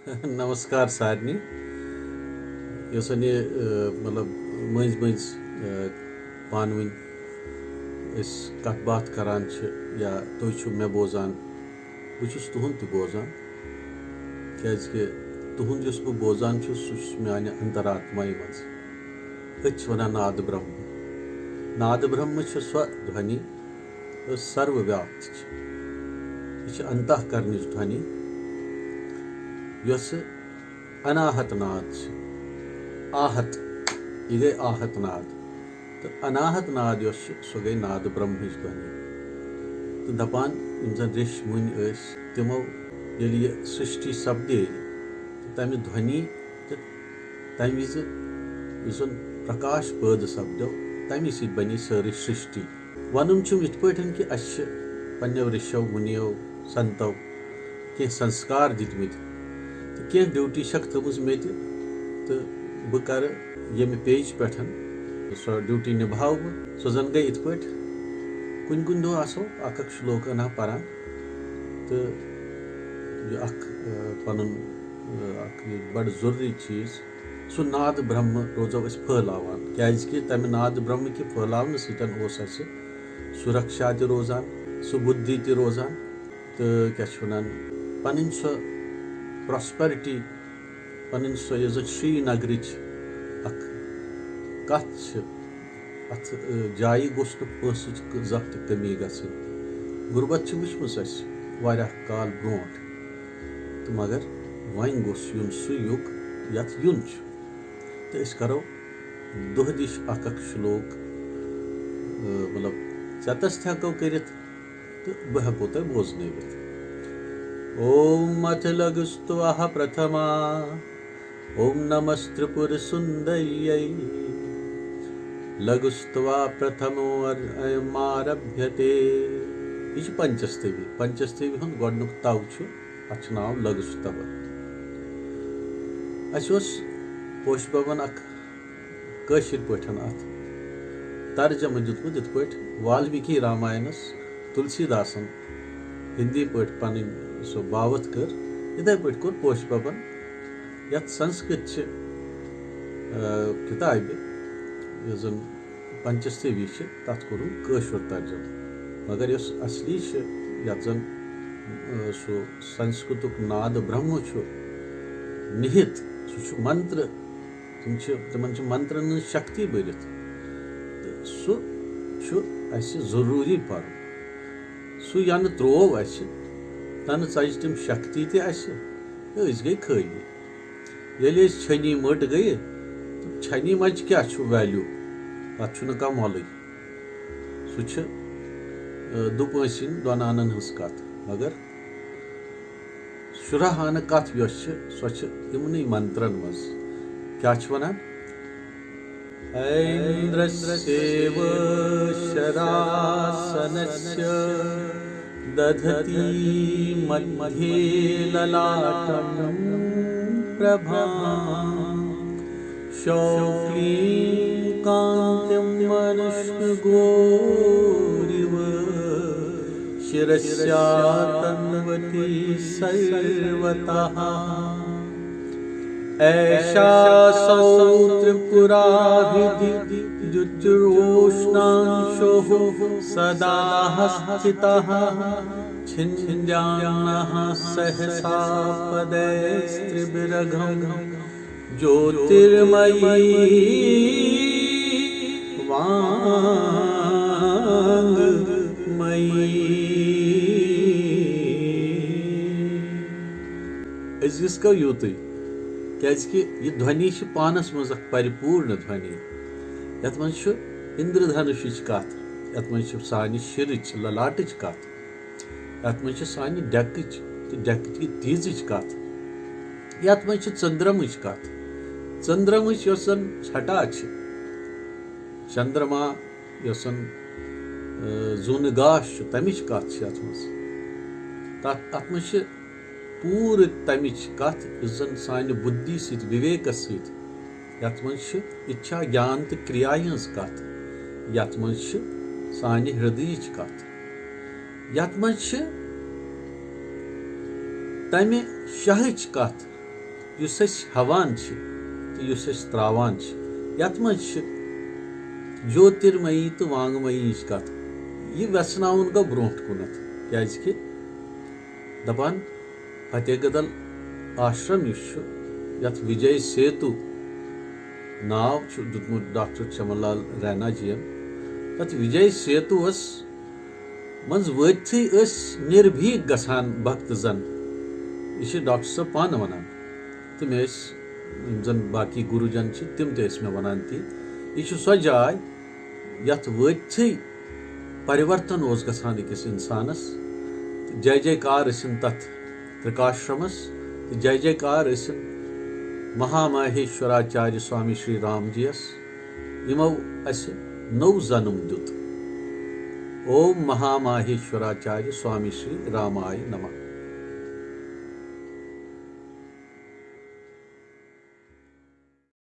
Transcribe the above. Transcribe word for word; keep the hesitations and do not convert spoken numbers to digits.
نمسکار سارنٕے۔ یۄس زَن یہِ، ٲ، مطلب، مٔنٛزۍ مٔنٛزۍ، ٲ، پانہٕ ؤنۍ أسۍ کَتھ باتھ کَران چھِ یا تُہۍ چھِو مےٚ بوزان، بہٕ چھُس تُہُنٛد تہِ بوزان، کیٛازِکہِ تُہُنٛد یُس بہٕ بوزان چھُس، سُہ چھُس میٛانہِ انترآتمایہِ منٛز۔ أتھۍ چھِ وَنان ناد برٛہم۔ ناد برٛہم چھِ سۄ دھونی، یۄس سروٕ ویاپت چھِ۔ یہِ چھِ انتہ کرنٕچ دھونی، یۄسہٕ اناہت ناد چھِ۔ آہت، یہِ گٔے آہت ناد۔ تہٕ اناہت ناد یۄس چھِ، سۄ گٔے ناد برٛہمٕچ دھونی۔ تہٕ دَپان، یِم زَن ریٚشۍ مُنۍ ٲسۍ، تِمو ییٚلہِ یہِ سرٛشٹی سپدے، تہٕ تَمہِ دھونی تہٕ تَمہِ وِزِ یُس زَن پرکاش پٲدٕ سپدیو، تَمی سۭتۍ بنے سٲرٕے سرٛشٹی۔ وَنُن چھُم یِتھ پٲٹھۍ کہِ اَسہِ چھِ پنٛنیو ریٚشو، مُنیو، سنتو کینٛہہ سنسکار دِتمٕتۍ، تہٕ کینٛہہ ڈیوٹی چھَکھ تھٲومٕژ مےٚ تہِ، تہٕ بہٕ کَرٕ ییٚمہِ پیج پٮ۪ٹھ سۄ ڈیوٹی نِبھاوٕ بہٕ۔ سۄ زَن گٔے یِتھ پٲٹھۍ، کُنہِ کُنہِ دۄہ آسو اَکھ اَکھ شلوک اَنان پَران، تہٕ یہِ اَکھ، اَ، پَنُن، اَ، اَکھ یہِ بَڑٕ ضروٗری چیٖز، سُہ ناد برٛہم روزو أسۍ پھٲلاوان، کیٛازِکہِ تَمہِ ناد برٛہمہٕ کہِ پھٲلاونہٕ سۭتۍ اوس اَسہِ سُہ رکشا تہِ روزان، سُہ بُدھی تہِ روزان، تہٕ کیٛاہ چھِ وَنان، پَنٕنۍ سۄ پراسپیرٹی، پَنٕنۍ سۄ یۄس زَن شری نگرٕچ اَکھ کَتھ چھِ، اَتھ، اَ، جایہِ گوٚژھ نہٕ پونٛسٕچ ک-، زانٛہہ تہِ کٔمی گژھٕنۍ۔ غُربت چھِ وٕچھمٕژ اَسہِ واریاہ کال برونٛٹھ، تہٕ مگر وۄنۍ گوٚژھ یُن سُہ یُگ یَتھ یُن چھُ۔ تہٕ أسۍ کَرو دۄہ دِش اَکھ اَکھ شلوک، اَ، مطلب، ژٮ۪تَس تہِ ہٮ۪کو کٔرِتھ تہٕ بہٕ ہٮ۪کو تۄہہِ بوزنٲوِتھ۔ اوم اتھ لگستواہ پرتھما۔ اوم نمس ترپور سندریہ۔ لگستوا پرتھمو ار-، ایم آربھیتے۔ یہِ چھِ پنچستوی۔ پنچستوی ہُنٛد گۄڈٕنیُک تَو چھُ، اَتھ چھُ ناو لگستوا۔ اَسہِ اوس پوشہِ ببن اکھ کٲشِر پٲٹھۍ اَتھ ترجمہٕ دیُتمُت، یِتھ پٲٹھۍ والمیٖکی راماینس تُلسی داسن ہِندی پٲٹھۍ پنٕنۍ سۄ باوتھ کٔر، یِتھے پٲٹھۍ کوٚر پوشہِ ببن یَتھ سنسکرت چہِ، آ، کِتابہِ، یۄس زَن پنچستوی چھِ، تَتھ کوٚرُن کٲشُر ترجمہٕ۔ مگر یۄس اصلی چھِ، یَتھ زَن، آ، سُہ سنسکرتُک ناد برٛہمہٕ چھُ نِہِت، سُہ چھُ منتر، تِم چھِ، تِمن چھِ منترن ہٕنٛز شکتی بٔرِتھ۔ تہٕ سُہ چھُ اَسہِ ضروٗری پَرُن۔ سُہ یَنہٕ ترٛوو اَسہِ، تَنہٕ ژَجہِ تِم شکتی تہِ اَسہِ، تہٕ أسۍ گٔے خٲلی۔ ییٚلہِ أسۍ چھٔنی مٔٹ گٔیہِ، تہٕ چھٔنی منٛز کیٛاہ چھُ value؟ تَتھ چھُنہٕ کانٛہہ مۄلٕے۔ سُہ چھِ، آ، دُپٲنٛسِنۍ دۄن اَنَن ہٕنٛز کَتھ، مگر شُراہ اَنہٕ کَتھ یۄس چھِ، سۄ چھِ یِمنٕے منترَن منٛز۔ کیٛاہ چھِ وَنان؟ ऐन्द्रस्येव शरासनस्य दधती मध्ये ललाटं प्रभाम्। शौक्लीं कान्तिमनुष्णुगोरिव शिरस्या तन्वती सर्वतः। एषासौ त्रिपुरा विद्युज्ज्योत्स्नांशोः सदा स्थितः। छिन्द्यान्नः सहसा पदैस्त्रिभिरघं ज्योतिर्मयी वाङ्मयी। أزِس گوٚو یُتُے، کیٛازِکہِ یہِ دھونی چھِ پانَس منٛز اَکھ پرِپوٗرن دھونی۔ یَتھ منٛز چھُ اِندرٕ دھنُشٕچ کَتھ، یَتھ منٛز چھِ سانہِ شِرٕچ، للاٹٕچ کَتھ، یَتھ منٛز چھِ سانہِ ڈٮ۪کٕچ تہٕ ڈٮ۪کہٕ کہِ تیٖژٕچ کَتھ، یَتھ منٛز چھِ ژٔنٛدرَمٕچ کَتھ۔ ژٔنٛدرَمٕچ یۄس زَن چھٹا چھِ، چندرما یۄس زَن، آ، زوٗنہٕ گاش چھُ، تَمِچ کَتھ چھِ اَتھ منٛز۔ تَتھ، اَتھ منٛز چھِ پوٗرٕ تَمِچ کَتھ، یُس زَن سانہِ بُدھی سۭتۍ، وِویکَس سۭتۍ، یَتھ منٛز چھِ اِچھا، گیان تہٕ کرٛیایہِ ہٕنٛز کَتھ، یَتھ منٛز چھِ سانہِ ہِردَیِچ کَتھ، یَتھ منٛز چھِ تَمہِ شاہٕچ کَتھ، یُس أسۍ ہٮ۪وان چھِ تہٕ یُس أسۍ ترٛاوان چھِ، یَتھ منٛز چھِ جوتِرمَیی تہٕ وانٛگمَیی ہِنٛز کَتھ۔ یہِ وٮ۪ژھناوُن گوٚو برٛونٛٹھ کُنَتھ، کیٛازِکہِ دَپان فتح گدل آشرم یُس چھُ، یَتھ وِجے سیتو ناو چھُ دیُتمُت ڈاکٹر چمن لال رینا جی ین، تَتھ وِجے سیتوَس منٛز وٲتتھٕے ٲسۍ نِربھیٖک گژھان بھکت زن۔ یہِ چھِ ڈاکٹر صٲب پانہٕ وَنان۔ تہٕ مےٚ ٲسۍ، یِم زَن باقٕے گُروٗ جن چھِ، تِم تہِ ٲسۍ مےٚ وَنان تی۔ یہِ چھِ سۄ جاے، یَتھ وٲتتھٕے پرورتن اوس گژھان أکِس اِنسانَس۔ تہٕ جے جے کار ٲسِن تَتھ ترکاشرمس، تہٕ جے جے کار ٲسِن مہاماہیشوراچاریہ سوامی شری رام جی یس، یِمو اَسہِ نوٚو جنم دیُت۔ اوم مہاماہیشوراچاریہ سوامی شری رامایہ نمہ۔